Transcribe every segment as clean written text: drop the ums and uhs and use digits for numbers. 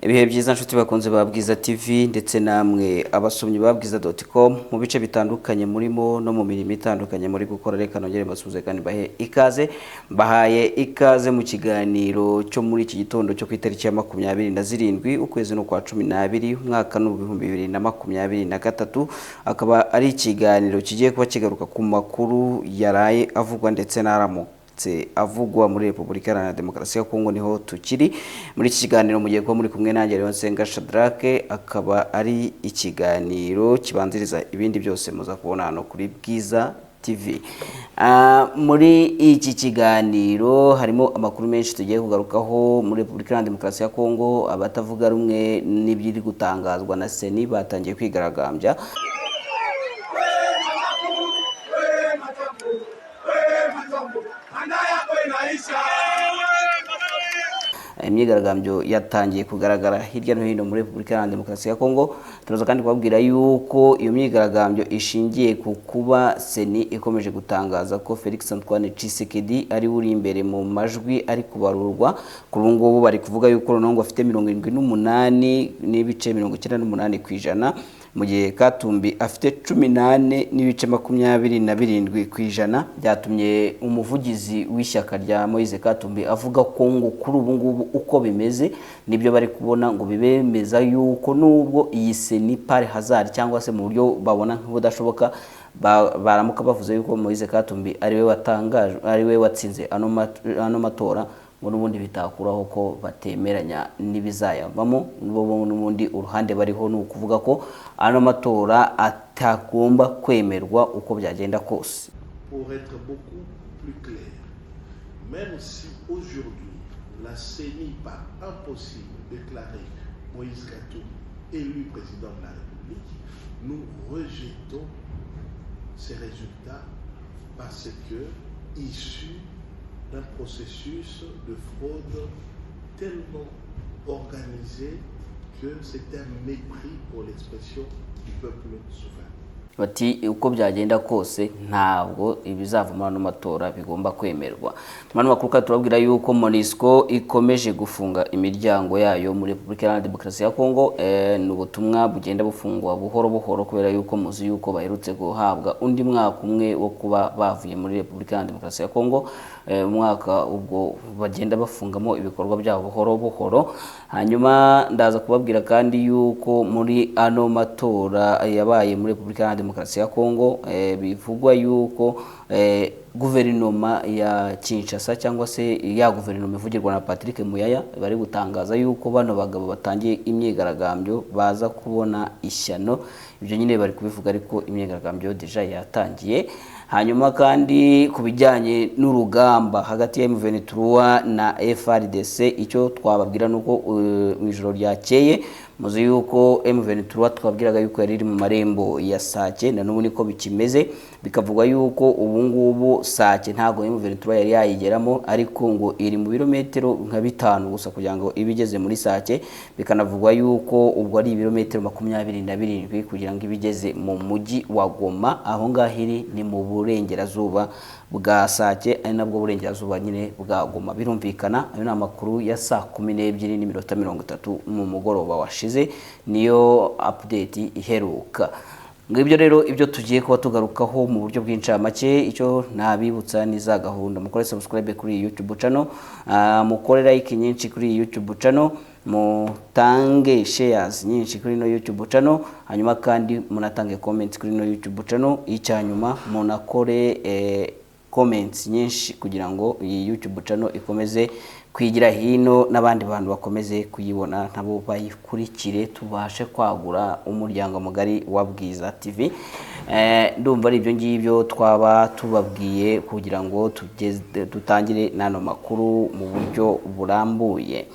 Ibihe byiza nshuti bakunze ba Bwiza TV ndetse namwe abasomyi ba bwiza.com mu bice bitandukanye murimo no mu mirimo itandukanye muri gukora. Reka nongere mbasuhuze kandi mbahe ikaze. Mbahaye ikaze mu kiganiro cyo muri iki gitondo cyo ku itariki ya 27 ukwezi no kwa 12 umwaka 2023, akaba ari ikiganiro kigiye kuba kigaruka ku makuru yaraye avugwa ndetse n'aramuka avugwa muri Repubulika Iharanira Demokarasi ya Kongo. Niho tukiri muri iki kiganiro, mugiye kuba muri kumwe nanjye Leon Nsenga Shadrack. Akaba ari ikiganiro kibanziriza ibindi byose muza kubona hano kuri Bwiza TV. Muri iki kiganiro harimo amakuru menshi tugiye kugarukaho muri Repubulika Iharanira Demokarasi ya Kongo. Abatavuga rumwe n'ibiri gutangazwa na CENI batangiye kwigaragambya. Imyigaragambyo yatangiye kugaragara hirya no hino muri Repubulika Iharanira Demokarasi ya Kongo. Turaza kandi kubabwira yuko iyo myigaragambyo ishingiye ku kuba CENI ikomeje gutangaza ko Felix Antoine Tshisekedi ari uri imbere mu majwi ari kubarurwa. Kuri ubu ngubu bari kuvuga yuko Ronongo afite 78.98%, mu gihe Katumbi afite 14.27%. Byatumye umuvugizi w'ishyaka rya Moise Katumbi avuga ko ngo kuri ubu ngubu uko bimeze nibyo bari kubona ngo bibemeza yuko nubwo iyi CENI par hasard cyangwa se mu buryo babona nk'ubudashoboka baramuka bavuze yuko Moise Katumbi ariwe watangaje, ariwe watsinze ano matora, ngo n'ubundi bitakuraho ko batemeranya n'ibizayavamo. N'ubundi uruhande bariho ni ukuvuga ko ano matora atagomba kwemerwa uko byagenda kose. Pour être beaucoup plus clair, même si aujourd'hui la CENI par impossible déclarait Moïse Katumbi élu président de la République, nous rejetons ces résultats parce que issus d'un processus de fraude tellement organisé que c'est un mépris pour l'expression du peuple souverain. Bati uko byagenda kose ntabwo ibizava muri ano matora bigomba kwemerwa. Muri ano makuru kandi turababwira yuko MONUSCO ikomeje gufunga imiryango yayo muri Repubulika Iharanira Demokarasi ya Kongo. Ni ubutumwa bugenda bufungwa buhoro buhoro kubera yuko muzi yuko baherutse guhabwa undi mwaka umwe wo kuba bavuye muri Repubulika Iharanira Demokarasi ya Kongo. Umwaka ubwo bagenda bafungamo ibikorwa byabo buhoro buhoro. Hanyuma ndaza kubabwira kandi yuko muri ano matora yabaye muri Repubulika Iharanira Demokarasi ya Kongo, bivugwa yuko guverinoma ya Kinshasa cyangwa se ya guverinoma ivugirwa na Patrick Muyaya bari gutangaza yuko bano bagabo batangiye imyigaragambyo baza kubona ishyano. Ibyo nyine bari kubivuga ariko imyigaragambyo déjà yatangiye. Hanyuma kandi ku bijyanye n'urugamba hagati ya M23 na FARDC, icyo twababwira nuko mu ijoro ryakeye muzi yuko M23 twabwiraga yuko yari iri mu marembo ya Sake, na n'ubu niko bikimeze. Bikavugwa yuko ubu ngubu Sake ntago M23 yari yayigeramo, ariko ngo iri mu birometero nka 5 gusa kugira ngo ibigeze muri Sake. Bikanavugwa yuko ubwo ari ibirometero 27 kugira ngo ibigeze mu mujyi wa Goma. Aho ngaho iri ni mu burengerazuba bwa Sake, ari nabwo burengerazuba nyine bwa Goma. Birumvikana ayo ni amakuru ya saa 12:30 mu mugoroba washize, niyo update iheruka. Ngibyo rero ibyo tugiye kuba tugarukaho mu buryo bw'incamake. Icyo nabibutsa ni za gahunda: mukore subscribe kuri YouTube channel, mukore like nyinshi kuri YouTube channel, mutange shares nyinshi kuri no YouTube channel, hanyuma kandi munatange comments kuri no YouTube channel. Icyanyuma munakore comments nyinshi kugira ngo iyi YouTube channel ikomeze kwigira hino n'abandi bantu bakomeze kuyibona nabo bayikurikire, tubashe kwagura umuryango mugari wa Bwiza TV. Ndumva ari ibyo ngibyo twaba tubabwiye kugira ngo dutangire n'ano makuru mu buryo burambuye.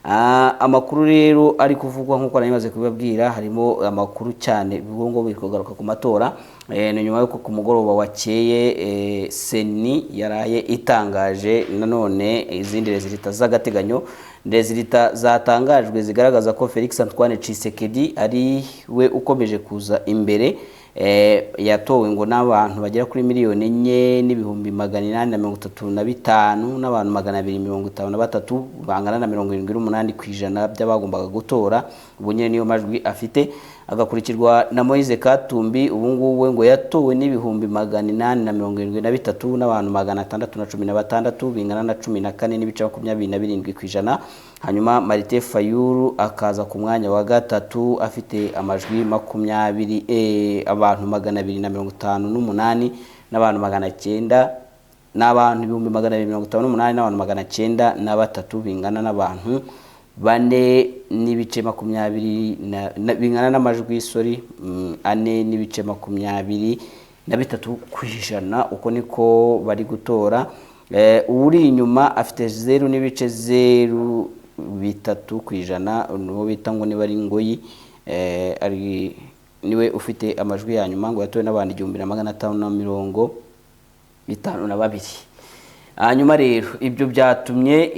Amakuru rero ari kuvugwa nk'uko nari maze kubibabwira, harimo amakuru cyane bivuga ngo biri kugaruka ku matora. Ni nyuma y'uko ku mugoroba wakeye CENI yaraye itangaje nanone izindi résultats z'agateganyo, résultats zatangajwe zigaragaza ko Felix Antoine Tshisekedi ari we ukomeje kuza imbere. Yatowe ngo n'abantu bagera kuri 4,835,000 n'abantu 253 bangana na 78% by'abagombaga gutora. Ubu nyine niyo majwi afite. Agakurikirwa na Moise Katumbi, ubu ngubu we ngo yatowe n'873,000 n'abantu 616 bingana na 14.27%. Hanyuma Martin Fayulu akaza ku mwanya wa gatatu afite amajwi 20, abantu 258 n'abantu 900 n'abantu 258,000 n'abantu 903 bingana n'abantu 4.20 bingana n'amajwi, sorry, 4.23%. Uko niko bari gutora. Uri inyuma afite 0.03%, nuwo bita ngo niba ari Ngoyi, ari niwe ufite amajwi ya nyuma, ngo yatowe n'abantu 1,552. Hanyuma rero ibyo byatumye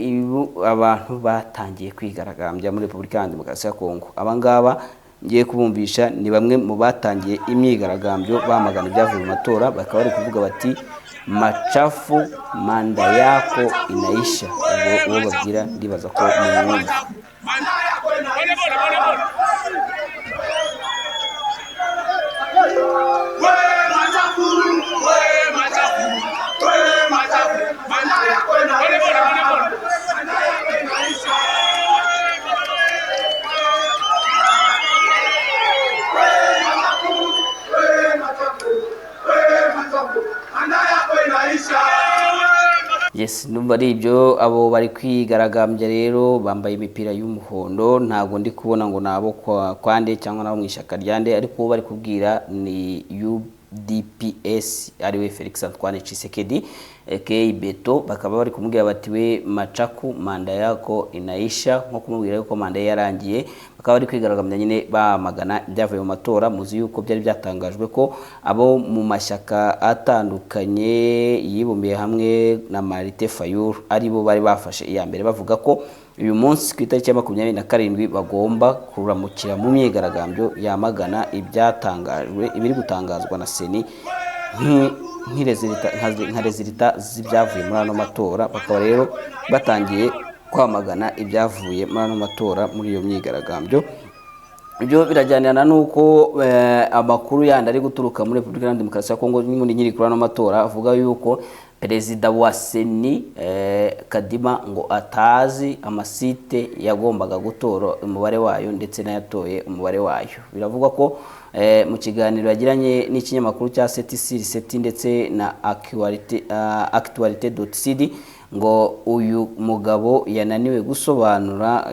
abantu batangiye kwigaragambya muri Repubulika Iharanira Demokarasi ya Kongo. Aba ngaba ngiye kubumvisha ni bamwe mu batangiye imyigaragambyo bamagana ibyavuye mu matora, bakaba bari kuvuga bati machafu manda yako inaisha. Ubwo uwo babwira ndibaza ko mumwumva. Yes, numva ari ibyo. Abo bari kwigaragambya rero bambaye imipira y'umuhondo, ntabwo ndi kubona ngo nabo kwande cyangwa nabo mu ishyaka ryande, ariko uwo bari kubwira ni UDPS ariwe Felix Antoine Tshisekedi aka Beto. Bakaba bari kumubwira bati we machaku manda yako inaisha, nko kumubwira yuko manda ye yarangiye. Bakaba bari kwigaragambya nyine bamagana ibyavuye mu matora. Muzi yuko byari byatangajwe ko abo mu mashyaka atandukanye yibumbiye hamwe na Martin Fayulu aribo bari bafashe iya mbere, bavuga ko uyu munsi ku itariki ya 27 bagomba kuramukira mu myigaragambyo yamagana ibyatangajwe, ibiri gutangazwa na CENI nka rezilita z'ibyavuye muri ano matora. Bakaba rero batangiye kwamagana ibyavuye muri ano matora muri iyo myigaragambyo. Ibyo birajyanirana n'uko amakuru yandi ari guturuka muri Repubulika Iharanira Demokarasi ya Kongo n'ubundi nyiri kuri ano matora avuga yuko perezida wa CENI Kadima ngo atazi amasite yagombaga gutora umubare wayo ndetse n'ayatoye umubare wayo. Biravugwa ko mu kiganiro yagiranye n'ikinyamakuru cya CTC ndetse na Actualite.cd ngo uyu mugabo yananiwe gusobanura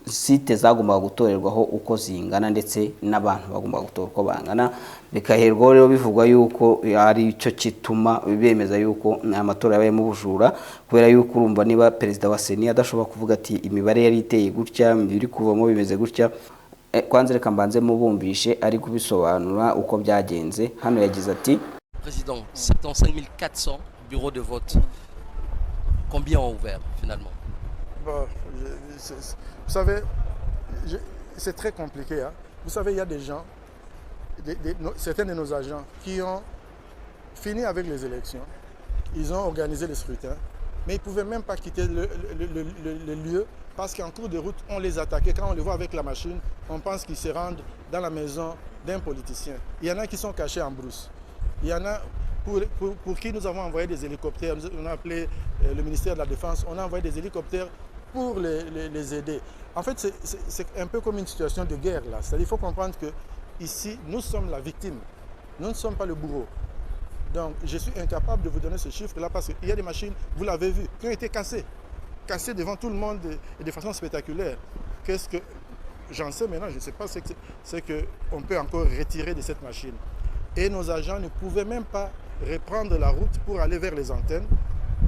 site zagombaga gutorerwaho uko zingana ndetse n'abantu bagombaga gutora uko bangana. Bikaherwaho rero bivugwa yuko ari cyo kituma bemeza yuko amatora yabayemo ubujura, kubera yuko urumva niba perezida wa CENI adashobora kuvuga ati imibare yari iteye gutya, ibiri kuvamo bimeze gutya. Kwanza reka mbanze mubumvishe ari kubisobanura uko byagenze. Hano yagize ati Président, 75 400 bureaux de vote, combien ont ouvert finalement? Bon, vous savez, c'est très compliqué, hein. Vous savez, il y a des gens, certains de nos agents qui ont fini avec les élections, ils ont organisé le scrutin, mais ils ne pouvaient même pas quitter le lieu parce qu'en cours de route, on les attaquait. Quand on les voit avec la machine, on pense qu'ils se rendent dans la maison d'un politicien. Il y en a qui sont cachés en brousse. Il y en a pour qui nous avons envoyé des hélicoptères. On a appelé le ministère de la Défense, on a envoyé des hélicoptères pour les aider. En fait, c'est un peu comme une situation de guerre là. C'est-à-dire qu'il faut comprendre que ici, nous sommes la victime. Nous ne sommes pas le bourreau. Donc, je suis incapable de vous donner ce chiffre-là parce qu'il y a des machines, vous l'avez vu, qui ont été cassées. Cassées devant tout le monde et de façon spectaculaire. Qu'est-ce que j'en sais maintenant? Je ne sais pas ce qu'on peut encore retirer de cette machine. Et nos agents ne pouvaient même pas reprendre la route pour aller vers les antennes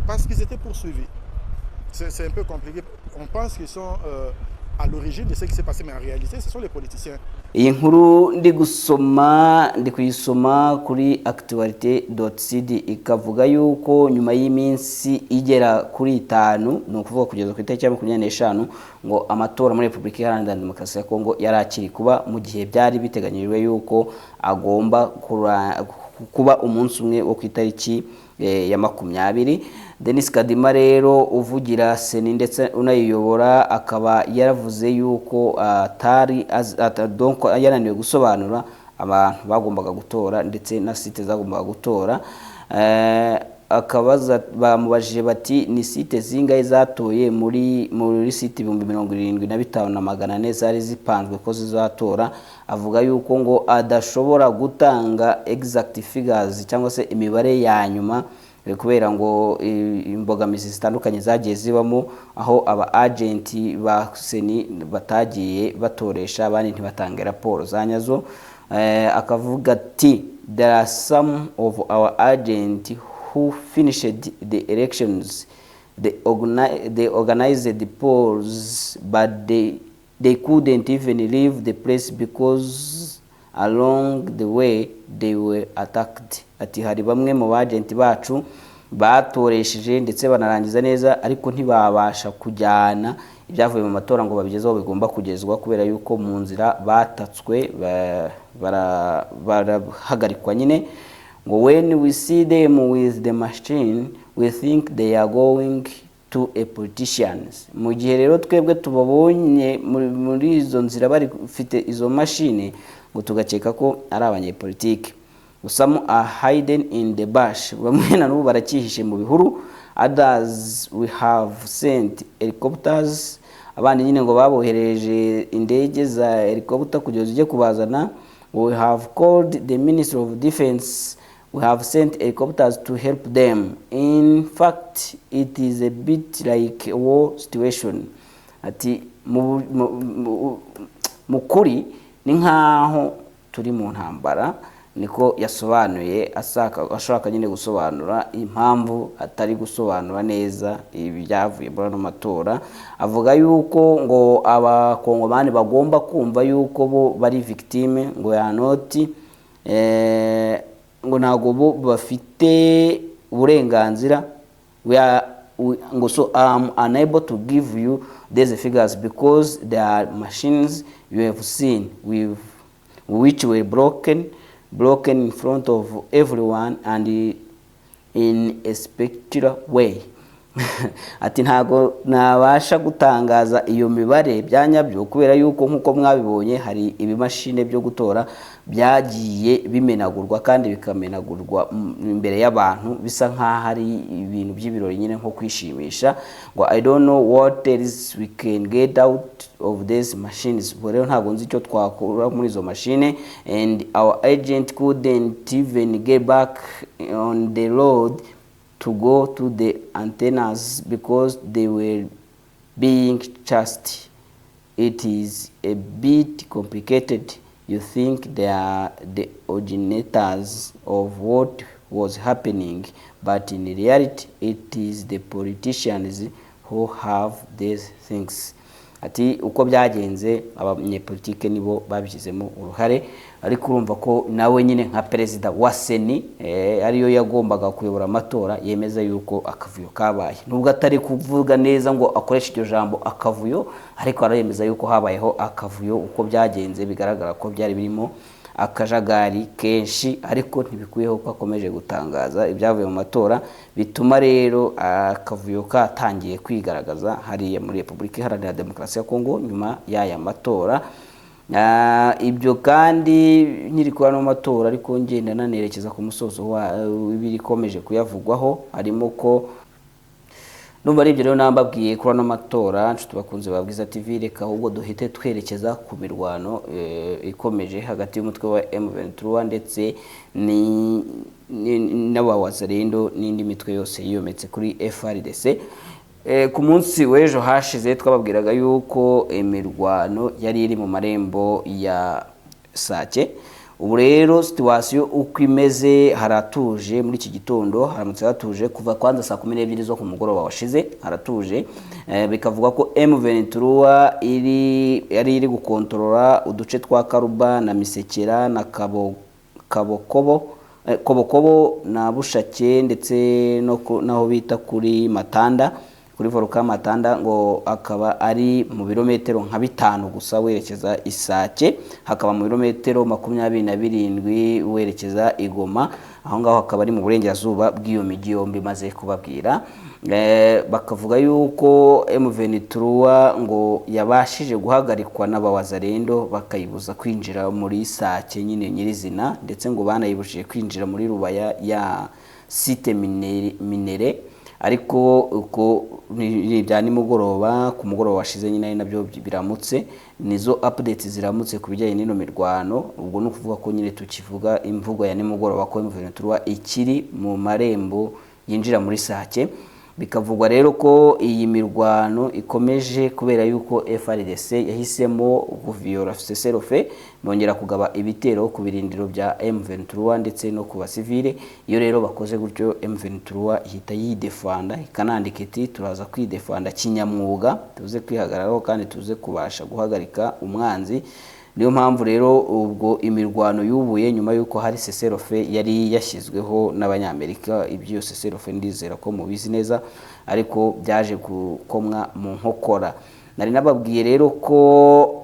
parce qu'ils étaient poursuivis. C'est un peu compliqué. On pense qu'ils sont à l'origine de ce qui s'est passé, mais en réalité, ce sont les politiciens. Iyi nkuru ndi gusoma, ndi kuyisoma kuri actualité.cd, ikavuga yuko nyuma y'iminsi igera kuri 5, ni ukuvuga kugeza ku itariki ya 25, ngo amatora muri Repubulika Iharanira Demokarasi ya Kongo yari akiri kuba mu gihe byari biteganyijwe yuko agomba kuba umunsi umwe wo ku itariki ya 20. Denis Kadima rero uvugira CENI ndetse unayiyobora akaba yaravuze yuko atari donc yananiwe gusobanura abantu bagombaga gutora ndetse na site zagombaga gutora. Akabaza, bamubajije bati: "Ni site zingahe zatoye muri site 75,400 zari zipanzwe ko zizatora?" Avuga yuko ngo adashobora gutanga exact figures cyangwa se imibare ya nyuma, kubera ngo imbogamizi zitandukanye zagiye zibamo, aho aba agent ba CENI batagiye batoresha, abandi ntibatange raporo za nyazo. Akavuga ati: "There are some of our agents who finished the elections. They organized the polls, but they couldn't even leave the place because along the way they were attacked." Ati: "Hari bamwe mu bagenti bacu batoresheje ndetse banarangiza neza, ariko ntibabasha kujyana ibyavuye mu matora ngo babigeze aho bigomba kugezwa, kubera yuko mu nzira batatswe, barahagarikwa nyine." Ngo: "When we see them with the machine, we think they are going to a politicians." Mu gihe rero twebwe tubabonye muri izo nzira bari bafite izo mashini, ngo tugakeka ko ari abanyepolitike. "Some are hidden in the bush." Bamwe na n'ubu baracyihishe mu bihuru. "Others we have sent helicopters." Abandi nyine ngo babohereje indege za helicopter kugira zijye kubazana. "We have called the Minister of Defense. We have sent helicopters to help them. In fact, it is a bit like a war situation." Ati: Mu kuri ni nkaho turi mu ntambara." Niko yasobanuye, ashaka nyine gusobanura impamvu atari gusobanura neza ibyavuye muri ano matora. Avuga yuko ngo Abakongomani bagomba kumva yuko bo bari victime, ngo ya noti ngo ntabwo bo bafite uburenganzira. We are we, ngo "So I'm unable to give you these figures because there are machines you have seen with which were broken in front of everyone and in a spectacular way." Ati: "Ntabwo nabasha gutangaza iyo mibare bya nyabyo, kubera yuko nk'uko mwabibonye hari ibimashini byo gutora byagiye bimenagurwa, kandi bikamenagurwa imbere y'abantu, bisa nk'aho ari ibintu by'ibirori nyine, nko kwishimisha." Ngo: "I don't know what else we can get out of these machines." Ubwo rero ntabwo nzi icyo twakura muri izo mashine. "And our agent couldn't even get back on the road to go to the antennas because they were being chased. It is a bit complicated. You think they are the originators of what was happening, but in reality it is the politicians who have these things." Ati: "Uko byagenze, abanyepolitike nibo babishyizemo uruhare." Ariko urumva ko nawe nyine nka perezida wa CENI, ariyo yagombaga kuyobora amatora, yemeza yuko akavuyo kabaye, nubwo atari kuvuga neza ngo akoreshe iryo jambo akavuyo, ariko aremeza yuko habayeho akavuyo. Uko byagenze bigaragara ko byari birimo akajagari kenshi, ariko ntibikwiyeho ko akomeje gutangaza ibyavuye mu matora. Bituma rero akavuyo katangiye kwigaragaza hariya muri Repubulika Iharanira Demokarasi ya Kongo nyuma y'aya matora. Ibyo kandi nkiri kuba no matora, ariko ngenda nanerekeza ku musozo w'ibirikomeje kuyavugwaho, harimo ko numva ari ibyo rero nambabwiye kuri ano matora. Nshuti bakunze ba Bwiza TV, reka ahubwo duhite twerekeza ku mirwano ikomeje hagati y'umutwe wa M23 ndetse n'abawazalendo n'indi mitwe yose yiyometse kuri FARDC. Ku munsi w'ejo hashize twababwiraga yuko imirwano yari iri mu marembo ya Sake. Ubu rero situation uko imeze, haratuje muri iki gitondo, haramutse hatuje kuva kwanza saa 12 zo ku mugoroba washize, haratuje. Bikavuga ko M23 iri yari iri gukontorora uduce twa Karuba na Misekera na Kabokobo, Kobokobo na Bushake, ndetse no naho bita kuri Matanda, kuri Volcan Matanda, ngo akaba ari mu birometero nka 5 gusa werekeza Isake, hakaba mu birometero 27 werekeza Igoma. Aho ngaho hakaba ari mu burengerazuba bw'iyo mijyi yombi maze kubabwira. Bakavuga yuko M23 ngo yabashije guhagarikwa n'abawazarendo, bakayibuza kwinjira muri Sake nyine nyirizina, ndetse ngo banayibujije kwinjira muri Rubaya ya site minière. Ariko uko ni ibya nimugoroba, ku mugoroba washize nyine, ari nabyo biramutse, nizo updates ziramutse ku bijyanye n'ino mirwano. Ubwo ni ukuvuga ko nyine tukivuga imvugo ya nimugoroba ko M23 ikiri mu marembo yinjira muri Sake. Bikavugwa rero ko iyi mirwano ikomeje kubera yuko FARDC yahisemo kuviola cessez-le-feu, bongera kugaba ibitero ku birindiro bya M23 ndetse no ku basivile. Iyo rero bakoze gutyo, M23 ihita yidefanda, ikanandika iti: "Turaza kwidefanda kinyamwuga, tuze kwihagararaho kandi tuze kubasha guhagarika umwanzi." Niyo mpamvu rero ubwo imirwano yubuye nyuma y'uko hari cessez-le-feu yari yashyizweho n'Abanyamerika. Ibyo cessez-le-feu ndizera ko mubizi neza, ariko byaje gukomwa mu nkokora. Nari nababwiye rero ko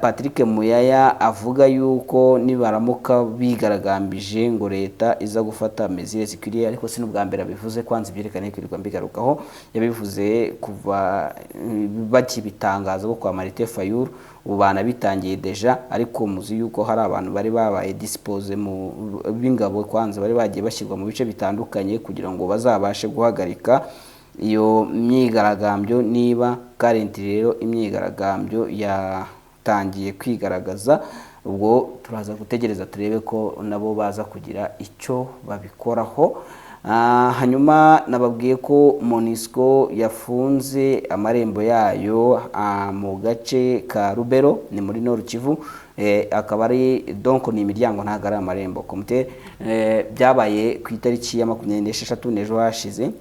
Patrick Muyaya avuga yuko nibaramuka bigaragambije ngo leta iza gufata mesures zikwiriye, ariko si n'ubwa mbere abivuze. Kwanza ibyerekane kwirirwa mbigarukaho, yabivuze kuva bakibitangaza bo kwa Martin Fayulu, ubu banabitangiye déjà. Ariko muzi yuko hari abantu bari babaye disposé mu b'ingabo, kwanza bari bagiye bashyirwa mu bice bitandukanye kugira ngo bazabashe guhagarika iyo myigaragambyo. Niba currently rero imyigaragambyo yatangiye kwigaragaza, ubwo turaza gutegereza turebe ko nabo baza kugira icyo babikoraho. Hanyuma nababwiye ko MONUSCO yafunze amarembo yayo mu gace ka Rubero, ni muri Nord Kivu. Akaba ari, donc ni imiryango, ntabwo ari amarembo komite. Byabaye ku itariki ya 26, n'ejo hashize.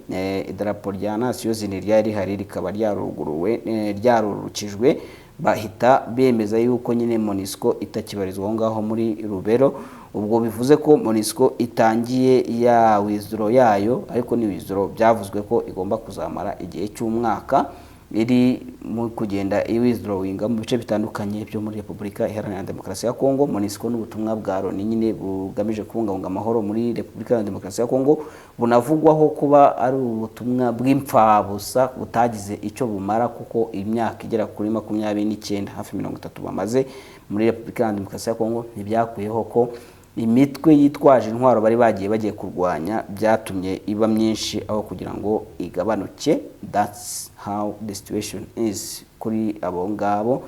Idarapo rya Nations Unies ryari rihari rikaba ryaruguruwe, ryarurukijwe, bahita bemeza yuko nyine MONUSCO itakibarizwa aho ngaho muri Rubero. Ubwo bivuze ko MONUSCO itangiye ya withdraw yayo, ariko ni withdraw byavuzwe ko igomba kuzamara igihe cy'umwaka, iri mu kugenda iwithdrawinga mu bice bitandukanye byo muri Repubulika Iharanira Demokarasi ya Kongo. MONUSCO n'ubutumwa bwa Loni nyine bugamije kubungabunga amahoro muri Repubulika Iharanira Demokarasi ya Kongo, bunavugwaho kuba ari ubutumwa bw'impfabusa butagize icyo bumara, kuko imyaka igera kuri 29, hafi 30 bamaze muri Repubulika Iharanira Demokarasi ya Kongo, ntibyakuyeho ko imitwe yitwaje intwaro bari bagiye kurwanya byatumye iba myinshi aho kugira ngo igabanuke. That's how the situation is kuri abo ngabo.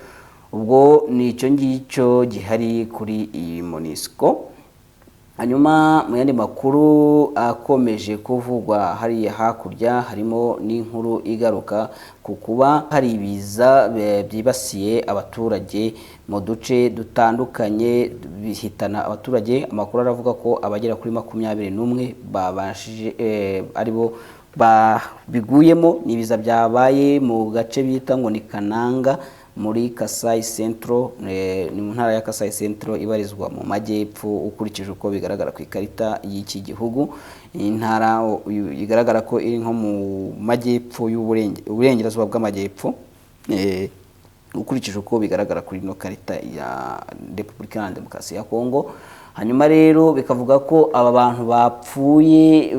Ubwo ni icyo ngicyo gihari kuri iyi MONUSCO. Hanyuma mu yandi makuru akomeje kuvugwa hariya hakurya, harimo n'inkuru igaruka ku kuba hari ibiza byibasiye abaturage mu duce dutandukanye, bihitana abaturage. Amakuru aravuga ko abagera kuri 21 babashije aribo biguyemo. Ni ibiza byabaye mu gace bita ngo ni Kananga muri Kasai Central, ni mu ntara ya Kasai Central ibarizwa mu majyepfo ukurikije uko bigaragara ku ikarita y'iki gihugu. Iyi ntara igaragara ko iri nko mu majyepfo y'uburengerazuba bw'amajyepfo, ukurikije uko bigaragara kuri ino karita ya Repubulika Iharanira Demokarasi ya Kongo. Hanyuma rero bikavuga ko aba bantu bapfuye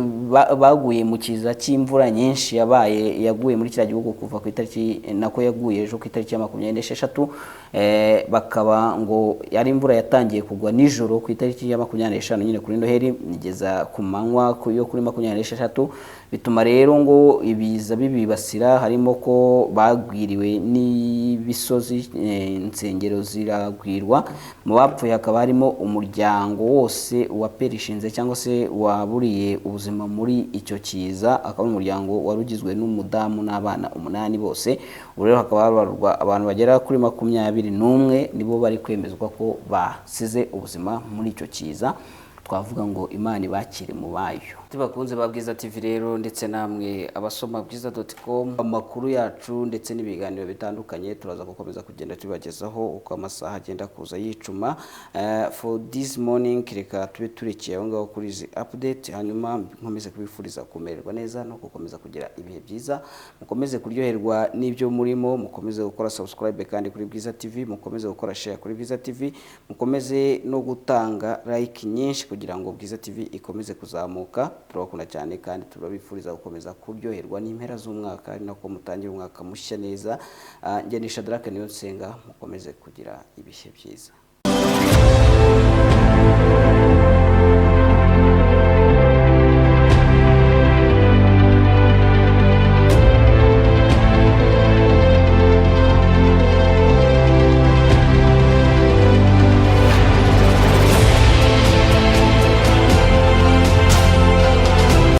baguye mu kiza cy'imvura nyinshi yabaye, yaguye muri kiriya gihugu kuva ku itariki, nako yaguye ejo ku itariki ya 26. Bakaba ngo yari imvura yatangiye kugwa nijoro ku itariki ya 25 nyine kuri Noheli, igeza ku manywa yo kuri 26, bituma rero ngo ibiza bibibasira, harimo ko bagwiriwe n'ibisozi, insengero ziragwirwa. Mu bapfuye hakaba harimo umuryango Umuryango wose waperishinze cyangwa se waburiye ubuzima muri icyo kiza, akaba ari umuryango wari ugizwe n'umudamu n'abana umunani bose. Ubu rero hakaba habarurwa abantu bagera kuri 21 nibo bari kwemezwa ko basize ubuzima muri icyo kiza. Twavuga ngo Imana ibakire mu bayo. Bakunze ba Bwiza TV rero, ndetse namwe abasoma bwiza.com, amakuru yacu ndetse n'ibiganiro bitandukanye turaza gukomeza kugenda tubibagezaho uko amasaha agenda kuza yicuma. For this morning, reka tube turekeye aho ngaho kuri izi update, hanyuma nkomeze kubifuriza kumererwa neza no gukomeza kugira ibihe byiza. Mukomeze kuryoherwa n'ibyo murimo, mukomeze gukora subscribe kandi kuri Bwiza TV, mukomeze gukora share kuri Bwiza TV, mukomeze no gutanga like nyinshi kugira ngo Bwiza TV ikomeze kuzamuka. Turabakunda cyane kandi turabifuriza gukomeza kuryoherwa n'impera z'umwaka, ari nako mutangira umwaka mushya neza. Njye ni Shadrack Niyonsenga, mukomeze kugira ibihe byiza.